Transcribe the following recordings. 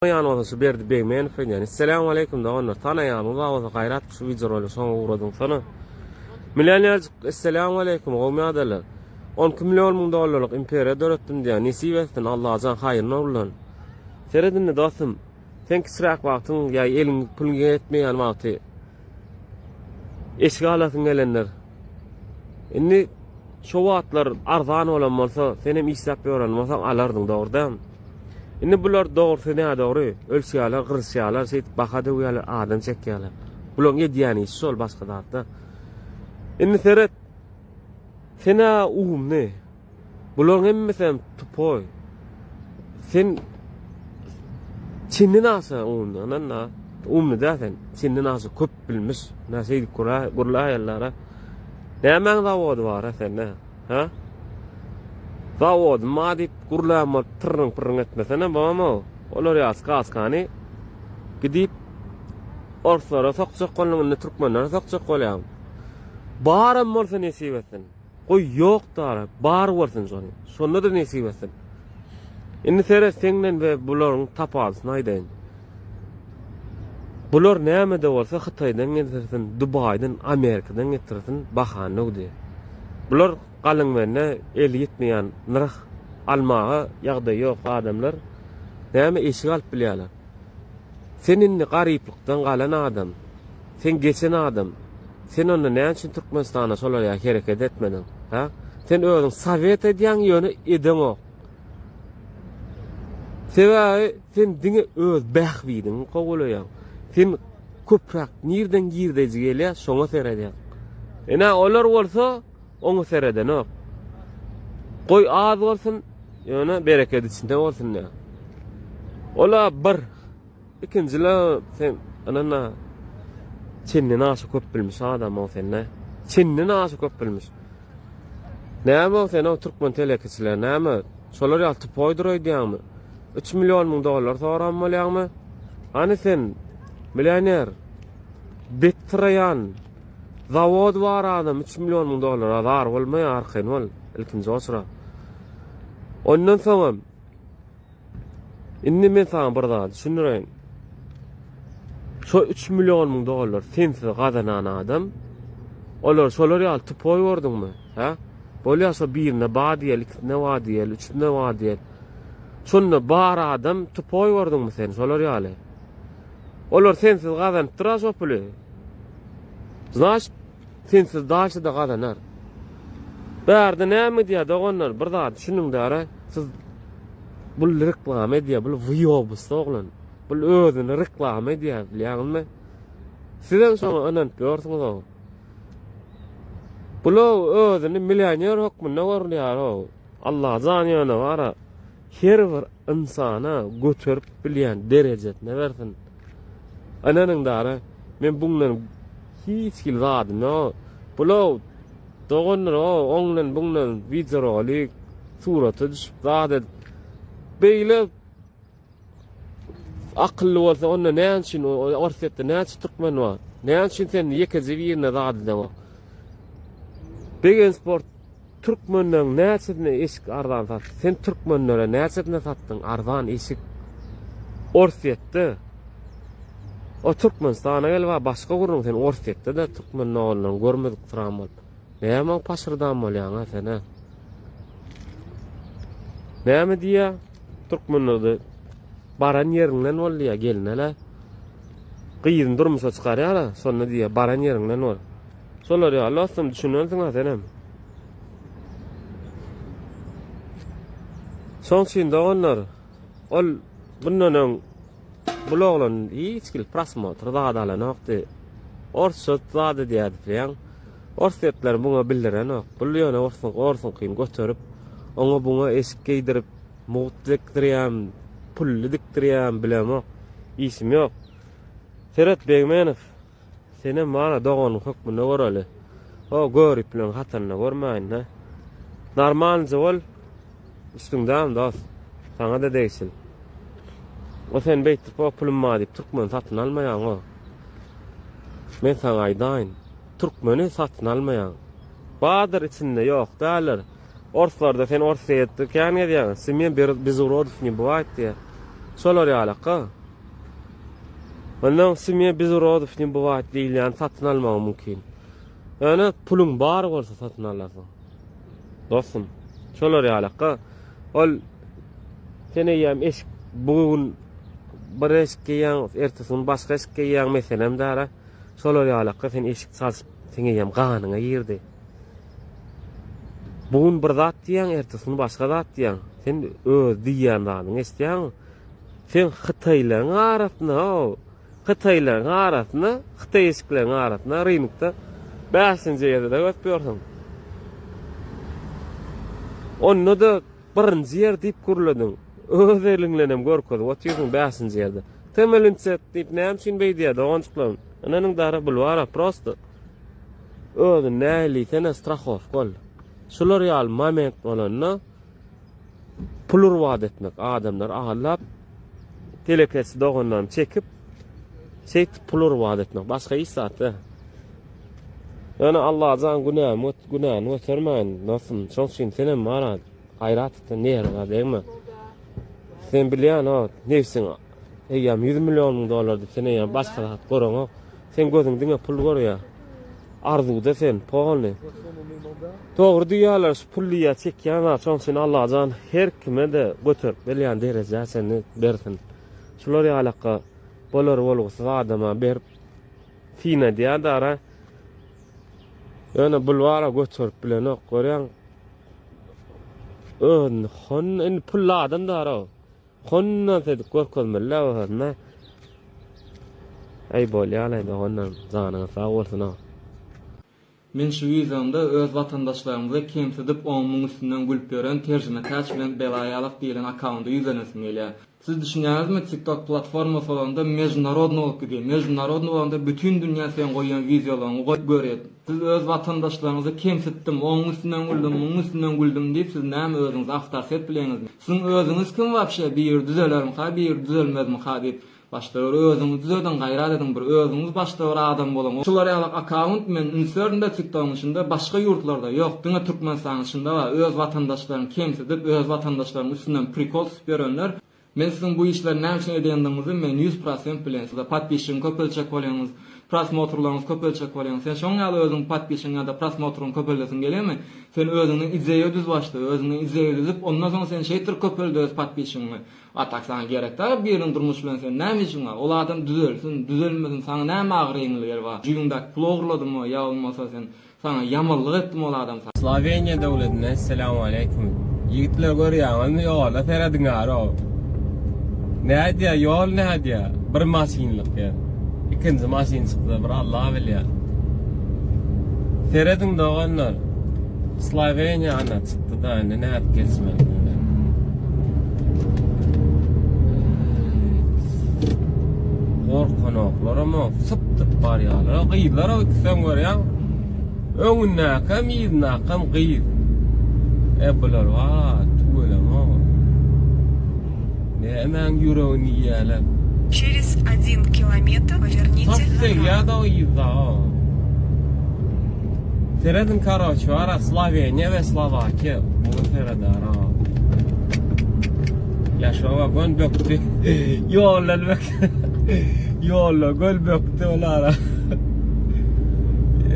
Ýan bolsa şu Berdi Begmenow edýän. Esselamu aleýkum doganlar. Tanaýanyňyz bar bolsa gaýrat şu wideorolik şoňa ugradyňsana. Millionerjik Esselamu aleýkum gowmy ýagdaýlar. 12 million müň dollarlyk imperiýa döretdim diýýän. Nesip etsin Allajan haýryna ullan. Seret indi dostum. Sen kiçiräk wagtyň ýa eliň puluň ýetmeýän wagty eşik alasyň gelendir. Indi şo wagtlar arzan bolan bolsa, senem işläp ýören bolsaň alardyň, dogry dälmi? Indi bular dogrusy nädogry, ölçýärler, gyryşýarlar, şeýdip baha döwýärler, adam çekýärler. Bularyň edýän işi şol, başga zat da. Indi seret, sen-ä umny, Bularyň hemmesem tupoý. Sen çenden aşa umny, ynanna. Umny däl sen. Çenden aşa köp bilmiş. Nä şeýdip gürläýerler-a. Nämäň zawody bar-a sende? Ha? Zawodym bar diýip gürlän bolup tyrryň-pyrryň etmesene, bolma. Olar ýaly skaskany gidip orslara sokjak bolduň, indi türkmenlere sokjak bolýaň. Baram bolsa nesip etsin. Goý ýok dara, bar bolsun şony. Şonda-da nesip etsin. Indi seret seň bilen we bularyň tapawudyny aýdaýyn. Bular näme-de bolsa Hytaýdan getirsin, Dubaýdan, Amerikadan getirsin, bahany öwdi. Bular galyň bende eli ýetmeýän nyrh almaga ýagdaýy ýok adamlar näme eşik alyp bilýärler. Sen indi garyplykdan galan adam. Sen geçen adam. Sen onda näme üçin Türkmenistanda şolar ýaly hereket etmediň? Ha? Sen özüň sowet edýäň, ýöne edeňok. Sebäbi sen diňe öz bähbidiňi kowalaýaň. Sen köpräk nirden girdeji gelýär, şoňa seredýäň. Ine olar bolsa oňa seredenok. Goý az bolsun, ýöne bereket içinde bolsun diýýär. Ola bir. Ikinjile sen ynana çenden aşa köp bilmiş adam ol sende. Çenden aşa köp bilmiş. Näme ol sen o türkmen telekeçiler näme? Şolar ýaly tupoýdyr öýdýäňmi? 3 million müň dollar soran bolýaňmy? Hany sen millioner bet syraýan zawod bar adam 3 million müň dollara zar bolmaýar arkaýyn bol ilkinji oçura. Ondan soňam Indi men saňa bir zat düşündireýin. Şo 3 million müň dollar sensiz gazanan adam, olar şolar ýaly tupoý gördüňmi? Hä? Bolýar şo birine ba diýeli, ikisine ba diýeli, üçüsine ba diýeli. Şonda bar adam tupoý gördüňmi sen şolar ýaly? Olar sensiz gazanypdyr-a şo puly. Znaşt, Sensiz daşy-da gazanar. Bärde näme diýýär doganlar, bir zat düşüniň dara, siz bul reklama edýär, bul wyobusda oglan. Bul özüni reklama edýär, bilýäňizmi? Sizem şoňa ynanyp ýörsüňiz-ow. Bul özüni millioner hökmünde görülýär-ow. Allajan ýöne bara her bir ynsana göterip bilýän derejesine bersin. Ynanyň dara, men buňdan hiç hili zadym ýok. Bulaw doganlar o oň bilen buň bilen wideorolik surata düşüp zat edip beýle akylly bolsa onda näme üçin Orsýetde näçe türkmen bar? Näme üçin sen ýekeje birine zat edeňok? Begen sport Türkmenleriň näçesine eşik arzan satdy? Sen türkmenlere näçesine satdyň arzan eşik? Orsýetde. O Türkmenistana gelip a başga gürrüň sen Orsýetde de türkmen doganlaryňy görmedik syran bolup. Näme o paşyrdan bolýaň a sen a? Näme diýýä? Türkmenlerde baran ýeriňden bol diýýä geline-le. Gyzyny durmuşa çykarýar-a, şonda diýýä baran ýeriňden bol. Şolar ýaly dostum düşünensiň-a senem. Şoň üçin doganlar, ol bundan öň bul oglan hiç hili prosmotr zat alanokdy. Orsça zat edýärdi bilýäň. Orsýetler muňa bildirenok. Bul ýöne orsuň orsuňkyny göterip, oňa buňa eşik geýdirip, mugt dikdirýän, pully dikdirýän bilemok. Işim ýok. Seret Begmenow, Senem mana doganyň hökmünde göreli. O görüpliň hatynyny görmäýin-dä. Normalnyja bol. Üstüňdämi dos? Saňa-da degsin. O sen beýtdip o pulum bar diýip türkmeni satyn almaýaň o. Men saňa aýdaýyn. Türkmeni satyn almaýaň. Bardyr içinde ýok däldir. Orslarda sen Orsýetde kän gezýäň. Simen bez urodov ne bywaýt diýýär. Şolar ýalaka. Ondan semýa bez urodov ne bywaýt diýilýän satyn almagyň mümkin. Ýöne puluň bar bolsa satyn alarsyň. Dostum, şolar ýalaka. Ol sen eýýäm eşik bu gün bir eşik geýýäň, ertesi gün başga eşik geýýäň meselem dara. Şolar ýalaka sen eşik çalşyp, seň eýýäm ganyňa girdi. Bu gün bir zat diýýäň, ertesi gün başga zat diýýäň. Sen öz diýýän zadyňy eşidýäňmi? Sen hytaýlaryň arasynda, ho, hytaýlaryň arasynda, hytaý eşikleriň arasynda rynokda bäşinji ýerde gezip ýörsüň. Onda-da birinji ýer diýip gürlediň. Öz eliňlenem görkezip otyrsyň bäşinji ýerde. Temelinçet diýip näme üçin beýdýär doganjyklarym? Ynanyň dara bulwara prosto. Özüni nähili strahowka ol. Şular ýaly moment bolanda pul urbat etmek, adamlary aldap, telekeçi doganlaryny çekip, şeýtip pul urbat etmek, başga hiç zat däl. Ýöne Allajan günämi günäni götermäýin, dostum, şoň üçin senem bar, gaýrat et, nerwa degme. Sen bilýän o, nebsiň eýýäm 100 million müň dollar diýip sen eýýäm başga zat göreňok. Sen gözüň diňe pul görýär. Arzuwda sen, polny. Dogry diýýärler şu pul diýýär çekýän zat şoň üçin Allajan her kime-de göterip bilýän derejä çenli bersin. Şular ýalaka bolar bolgusyz adama berip synadýar dara. Ýöne bulwara göterip bilenok görýäň. Özüni hon indi pully adam dara. Hondan edip görkezmeli özüne. Aý bolýar-laý doganlarym janyňyz sag bolsun-a. Men şu wideomda öz watandaşlarymyzy kemsidip oň muň üstünden gülüp ýören Terjime Täç bilen Belaýalak diýilen akkaunda ýüzlenesim gelýär. Siz düşünýäňizmi TikTok platformasy bolanda mežnarodny bolup gidýär. Mežnarodny bolanda bütin dünýä seň goýýan wideolaryňy goýup görýär. Siz öz watandaşlaryňyzy kemsitdim, oň üstünden güldüm, muň üstünden güldüm diýip siz näme özüňizi awtorset bileňizmi? Siziň özüňiz kim wapşe biri düzelermika biri düzelmezmika diýip Başda bir özüňizi düzediň gaýrat ediň bir özüňiz başda bir adam boluň. Şular ýalak akaunt men üns berdim-de tiktogyň içinde başga ýurtlarda ýok diňe Türkmenistanyň içinde bar öz watandaşlaryny kemsidip öz watandaşlarynyň üstünden prikol tutup ýörenler. Men siziň bu işleri näme üçin edýändigiňizi men 100% bilýän size podpisçigiňi köpeltjek bolýaňyz prosmotrlaryňyzy köpeltjek bolýaňyz sen şoň ýaly özüň podpisçigiň ýa-da prosmotryňy köpeldesiň gelýärmi sen özüňden ideýa düz başda özüňden ideýa düzüp ondan soň sen şeýtdir köpeld öz podpisçigiňi A tak saňa gerek däl biriniň durmuşy bilen sen näme işiň bar ol adam düzelsin düzelmesin saňa näme agyr ýeňil ýeri bar jübiňdäki puly ogurladymy ýa bolmasa sen saňa ýamanlyk etdimi ol adam saňa. Sloweniýa döwletinden Esselamualeýkum. Ýigitler görýäňizmi ýola serediňarow. Nädýä ýol nädýä? Bir maşynlyk ýer. Ikinji maşyn çyksa bir Allah bilýär. Serediň doganlar. Sloweniýa ana çykdy da indi nädip geçmeli bundan. Gorkanoklaram o sypdyp barýarlar. O gyzlar o ikisem görýäň. Öňündäkem yzyndakem gyz. E bular wa tüweleme. Nämäň ýüregini iýýärler. Через один kilometr powernice Tas naprawo. degýär-de o yzda o. Serediň karoç bar Sloweniýa we Slowakiýa muňa seredar o. Ýa şoňa gön bökdi. Ýoldan bökdi. Ýolda göl bökdi olara.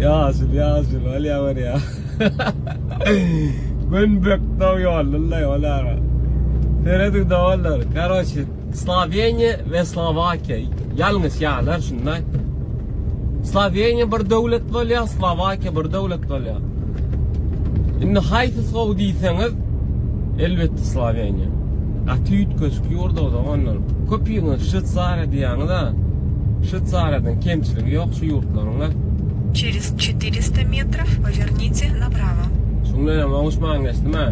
Ýaşyl ýaşyl bolýar bolýar. Gün bökdi o ýolda olara. Serediň doganlar. Karoçi Sloweniýa we Slowakiýa ýalňyş ýalar şunda. Sloweniýa bir döwlet bolýar, Slowakiýa bir döwlet bolýar. Indi haýsysy gowy diýseňiz, elbetde Sloweniýa. Gaty üýtgeşik ýurt o doganlar. Köpüňiz Şweýsariýa diýýäňiz-a. Şweýsariýadan kemçiligi ýok şu ýurtlaryň-a. Через 400 metrov powernice naprawo. Şuň bilenem oňuşman geçdim-ä.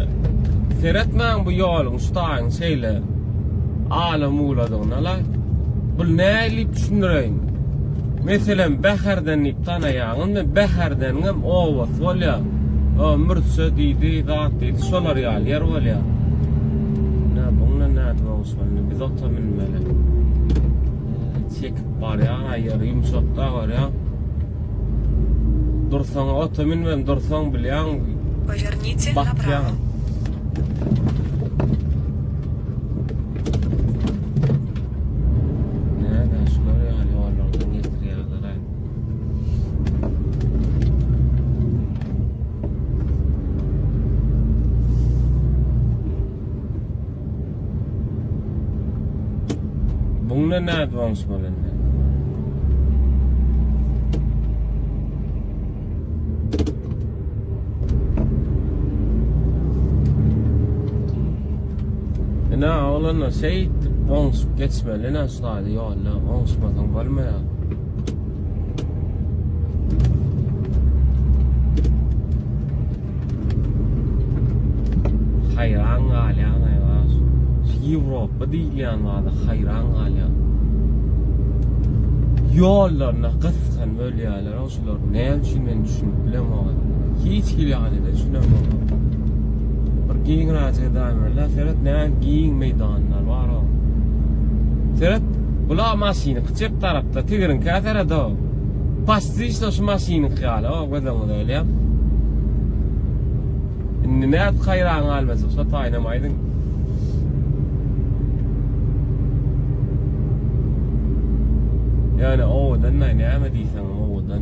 Seretmäň bu ýoluň şu taýyň şeýle ala-muladygyna-la. Bul nähili düşündireýin. Meselem, Bäherden diýip tanaýaňyzmy? Bäherdeniňem obasy bolýar. O Mürçe diýdi, zat diýdi, şolar ýaly ýer bolýar. Nä, buňdan nädip oňuşmaly? Biz ota münmeli. Çekip barýar, ýeri ýumşak-da görýäň. Dursaň, ota münmän dursaň bilýäň, Powernice batýaň. naprawo. Buňdan nädip oňuşmaly indi? Ine oglanlar şeýdip oňuşyp geçmeli ine şu taýda ýolda oňuşmasaň bolmaýar. Haýran galýan aýwa. Şu Ýewropa diýilýän zada haýran galýan. Ýollaryna gysgan bölýärler o şular. Näme üçin men düşünip bilemok. Hiç hili ýagdaýda düşünemok. Bir giň raja edäýmeliler. Seret näme giň meýdanlar bar o. Seret bula maşyny çep tarapda tigiriňkä seret o. Paçti şo şu maşynyňky ýaly o göz öňüňize gelýär. Indi nädip haýran galmajak şo taýynam aýdyň. Ýöne owadan näme diýseň owadan.